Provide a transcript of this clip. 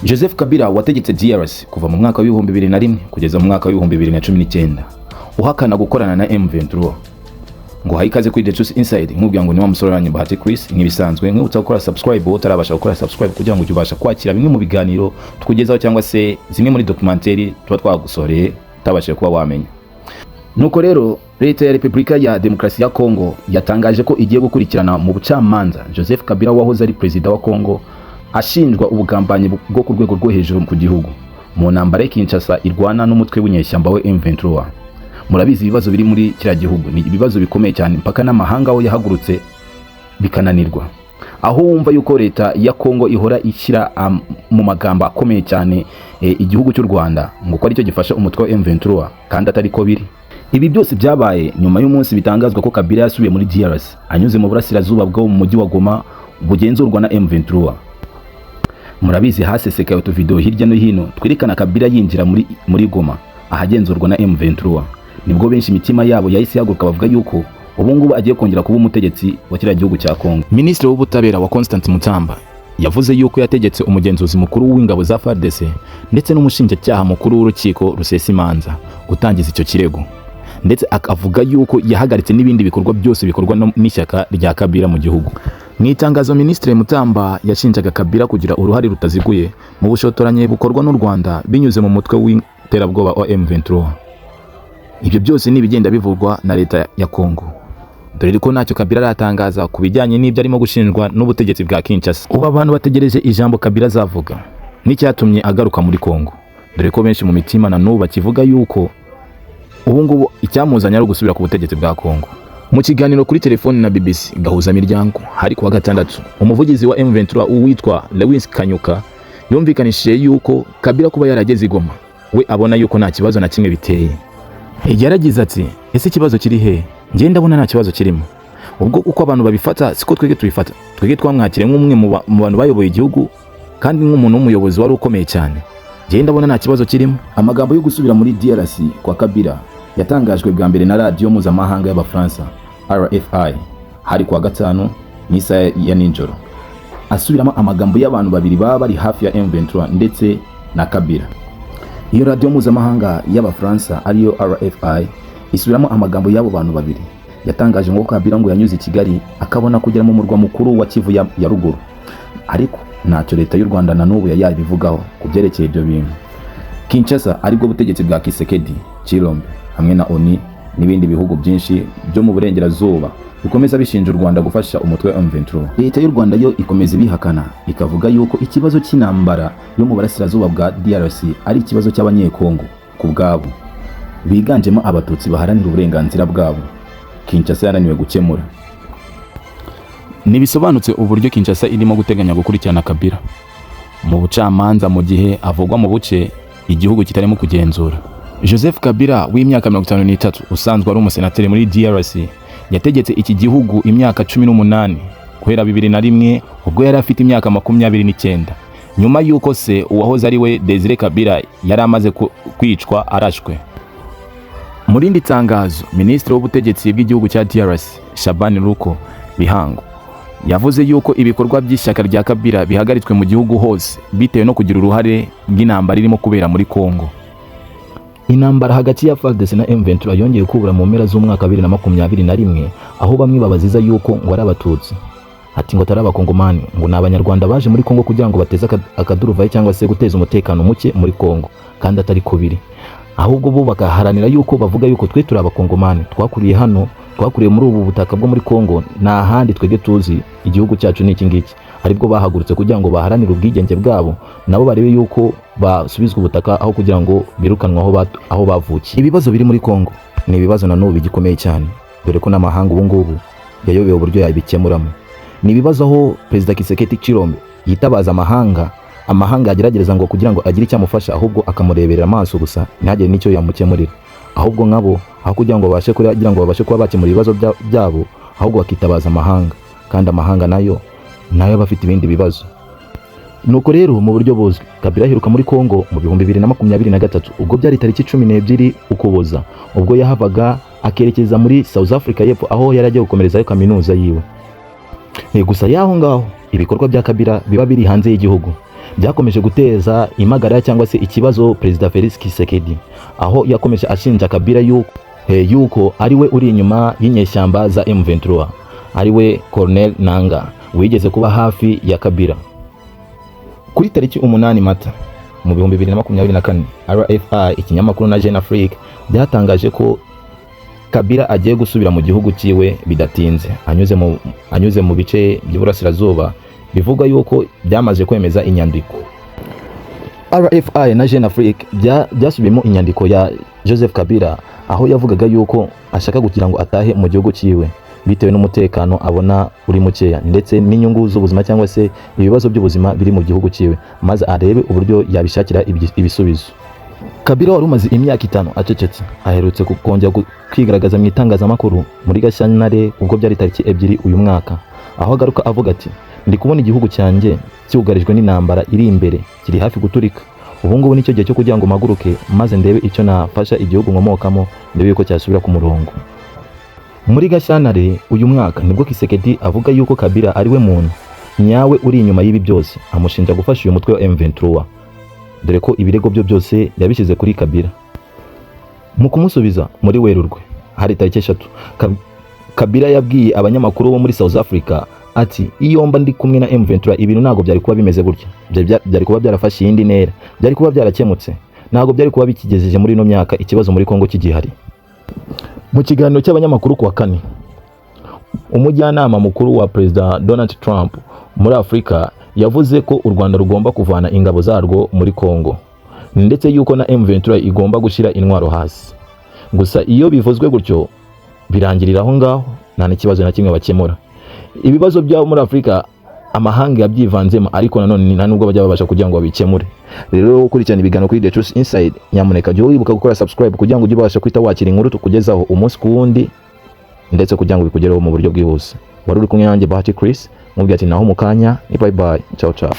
Joseph Kabila wategetse DRC kuva mu mwaka wa 2001 kugeza mu mwaka wa 2019, uhakana gukorana na M23. Ngo haye ikaze kuri The Truth Inside, nkubwira ngo ni wa musore wanyu Bahati Chris. Nk'ibisanzwe, nkwibutsa gukora subscribe wowe utarabasha gukora subscribe, kugira ngo ujye ubasha kwakira bimwe mu biganiro tukugezaho cyangwa se zimwe muri documentary tuba twagusoreye utabashije kuba wamenya. Nuko rero, leta ya Repubulika ya Demokarasi ya Kongo yatangaje ko igiye gukurikirana mu bucamanza Joseph Kabila wahoze ari perezida wa Kongo, ashinjwa ubugambanyi bwo ku rwego rwo hejuru ku gihugu mu ntambara ya Kinshasa irwana n'umutwe w'inyeshyamba wa M23. Murabizi, ibibazo biri muri kiriya gihugu ni ibibazo bikomeye cyane, mpaka n'amahanga aho yahagurutse bikananirwa, aho wumva yuko leta ya Kongo ihora ishyira mu magambo akomeye cyane igihugu cy'u Rwanda ngo ko aricyo gifasha umutwe wa M23, kandi atari ko biri. Ibi byose byabaye nyuma y'umunsi bitangazwa ko Kabila yasubiye muri DRC anyuze mu burasirazuba bwo mu mujyi wa Goma bugenzurwa na M23. Murabizi, hasesekaye utuvideo hirya no hino twerekana Kabila yinjira muri Goma ahagenzurwa na M23. Nibwo benshi imitima yabo yahise ihaguruka, bavuga yuko ubu ngubu agiye kongera kuba umutegetsi wa kiriya gihugu cya Kongo. Minisitiri w'Ubutabera wa Constant Mutamba yavuze yuko yategetse umugenzuzi mukuru w'ingabo za FARDC ndetse n'umushinjacyaha mukuru w'urukiko rusesa imanza gutangiza icyo kirego, ndetse akavuga yuko yahagaritse n'ibindi bikorwa byose bikorwa n'ishyaka rya Kabila mu gihugu. Mu itangazo, Minisitiri Mutamba yashinjaga Kabila kugira uruhare rutaziguye mu bushotoranyi bukorwa n'u Rwanda binyuze mu mutwe w'iterabwoba wa M23. Ibyo byose ni ibigenda bivugwa na leta ya Kongo, dore ko ntacyo Kabila aratangaza ku bijyanye n'ibyo arimo gushinjwa n'ubutegetsi bwa Kinshasa. Ubu abantu bategereje ijambo Kabila azavuga n'icyatumye agaruka muri Kongo, dore ko benshi mu mitima na n'ubu bakivuga yuko ubu ngubu icyamuzanye ari ugusubira ku butegetsi bwa Kongo. Mu kiganiro kuri telefoni na BBC Gahuza Miryango hari kuwa gatandatu, umuvugizi wa M23 uwitwa Lewis Kanyuka yumvikanishije yuko Kabila kuba yarageze i Goma we abona yuko nta kibazo na kimwe biteye. Yaragize ati: "Ese ikibazo kiri he? Njye ndabona nta kibazo kirimo. Ubwo uko abantu babifata siko twebwe tubifata. Twebwe twamwakiriye nk'umwe mu bantu bayoboye igihugu kandi nk'umuntu w'umuyobozi wari ukomeye cyane. Njye ndabona nta kibazo kirimo." Amagambo yo gusubira muri DRC kwa Kabila yatangajwe bwa mbere na radiyo mpuzamahanga y'Abafaransa RFI hari kuwa gatanu mu isaha ya nijoro, asubiramo amagambo y'abantu babiri baba bari hafi ya M23 ndetse na Kabila. Iyo radiyo mpuzamahanga y'Abafaransa ariyo RFI isubiramo amagambo y'abo bantu babiri, yatangaje ngo Kabila ngo yanyuze i Kigali akabona kugera mu murwa mukuru wa Kivu ya ruguru, ariko ntacyo leta y'u Rwanda na n'ubu yari yabivugaho ku byerekeye ibyo bintu. Kinshasa, aribwo butegetsi bwa Tshisekedi Tshilombo, hamwe na ONU n'ibindi bihugu byinshi byo mu burengerazuba bikomeza bishinja u Rwanda gufasha umutwe wa M23. Leta y'u Rwanda yo ikomeza ibihakana, ikavuga yuko ikibazo cy'intambara yo mu burasirazuba bwa DRC ari ikibazo cy'Abanyekongo ku bwabo biganjemo Abatutsi baharanira uburenganzira bwabo, Kinshasa yananiwe gukemura. Ntibisobanutse uburyo Kinshasa irimo guteganya gukurikirana Kabila mu bucamanza mu gihe avugwa mu buce igihugu kitarimo kugenzura. Joseph Kabila w'imyaka 53, usanzwe ari umusenateri muri DRC, yategetse iki gihugu imyaka 18 guhera 2001, ubwo yari afite imyaka 29, nyuma y'uko se uwahoze ari we Desire Kabila yari amaze kwicwa arashwe. Mu rindi tangazo, minisitiri w'ubutegetsi bw'igihugu cya DRC Shabani Ruko Bihango yavuze yuko ibikorwa by'ishyaka rya Kabila bihagaritswe mu gihugu hose bitewe no kugira uruhare bw'intambara irimo kubera muri Kongo. Intambara hagati ya FARDC na M23 yongeye kubura mu mpera z'umwaka wa 2021, aho bamwe babaziza yuko ngo ari Abatutsi, ati ngo atari Abakongomani, ngo ni Abanyarwanda baje muri Kongo kugira ngo bateze akaduruvayo cyangwa se guteza umutekano muke muri Kongo, kandi atari ko biri. Ahubwo bo bakaharanira yuko bavuga yuko twe turi Abakongomani, twakuriye hano, twakuriye muri ubu butaka bwo muri Kongo, nta handi twebwe tuzi, igihugu cyacu ni iki ngiki. Aribwo bahagurutse kugira ngo baharanire ubwigenge bwabo, nabo barebe yuko basubizwa ubutaka aho kugira ngo birukanwe aho bavukiye. Ibibazo biri muri Kongo ni ibibazo na n'ubu bigikomeye cyane, dore ko n'amahanga ubu ngubu yayobewe uburyo yabikemuramo. Ni ibibazo aho Perezida Tshisekedi Tshilombo yitabaza amahanga, amahanga yagerageza ngo kugira ngo agire icyo amufasha, ahubwo akamureberera amaso gusa, ntihagire n'icyo yamukemurira. Ahubwo nkabo, aho kugira ngo babashe kuba bakemura ibibazo byabo, ahubwo bakitabaza amahanga, kandi amahanga nayo aba afite ibindi bibazo. Nuko rero, mu buryo buzwi, Kabila aheruka muri Kongo mu 2023, ubwo byari tariki 12 Ukuboza, ubwo yahavaga akerekeza muri South Africa y'Epfo, aho yari agiye gukomerezayo kaminuza yiwe. Ni gusa y'aho ngaho ibikorwa bya Kabila biba biri hanze y'igihugu Byakomeje guteza impagarara cyangwa se ikibazo Perezida Felix Tshisekedi, aho yakomeje ashinja Kabila yuko ari we uri inyuma y'inyeshyamba za M23, ari we Corneille Nanga wigeze kuba hafi ya Kabila. Kuri tariki 8 Mata mu 2024, RFI ikinyamakuru na Jeune Afrique byatangaje ko Kabila agiye gusubira mu gihugu cyiwe bidatinze, anyuze mu bice by'Iburasirazuba, bivuga yuko byamaze kwemeza inyandiko. RFI na Jeune Afrique byasubiyemo inyandiko ya Joseph Kabila, aho yavugaga yuko ashaka kugira ngo atahe mu gihugu cyiwe bitewe n'umutekano abona uri mukeya, ndetse n'inyungu z'ubuzima cyangwa se ibibazo by'ubuzima biri mu gihugu cyiwe, maze arebe uburyo yabishakira ibisubizo. Kabila wari umaze imyaka 5 acecetse aherutse kongera kwigaragaza mu itangazamakuru muri Gashyantare, ubwo byari tariki 2 uyu mwaka, aho agaruka avuga ati: "Ndi kubona igihugu cyanjye cyugarijwe n'intambara iri imbere, kiri hafi guturika. Ubu ngubu nicyo gihe cyo kugira ngo mpaguruke maze ndebe icyo nafasha igihugu nkomokamo, ndebe yuko cyasubira ku murongo." Muri Gashyantare uyu mwaka nibwo Tshisekedi avuga yuko Kabila ari we muntu nyawe uri inyuma y'ibi byose, amushinja gufasha uyu mutwe wa M23, dore ko ibirego byo byose yabishyize kuri Kabila. Mu kumusubiza muri Werurwe, hari tariki 3, Kabila yabwiye abanyamakuru bo muri South Africa ati: "Iyo mba ndi kumwe na M23, ibintu ntabwo byari kuba bimeze gutya, byari kuba byarafashe iyindi ntera, byari kuba byarakemutse, ntabwo byari kuba bikigejeje muri ino myaka ikibazo muri Kongo kigihari." Mu kiganiro cy'abanyamakuru ku wa kane, umujyanama mukuru wa Perezida Donald Trump muri Afurika yavuze ko u Rwanda rugomba kuvana ingabo zarwo muri Kongo, ndetse yuko na M23 igomba gushyira intwaro hasi. Gusa iyo bivuzwe gutyo birangirira aho ngaho, nta n'ikibazo na kimwe bakemura. Ibibazo byabo muri Afurika amahanga yabyivanzemo, ariko nanone nta nubwo bajya babasha kugira ngo babikemure. Rero ukurikirana ibiganiro kuri The Truth Inside, nyamuneka jya wibuka gukora subscribe kugira ngo ujye ubasha kwita wakira inkuru tukugezaho umunsi ku wundi, ndetse kugira ngo bikugereho mu buryo bwihuse. Wari uri kumwe nanjye Bahati Chris, mubwira ati naho mu kanya ni bye bye, ciao ciao.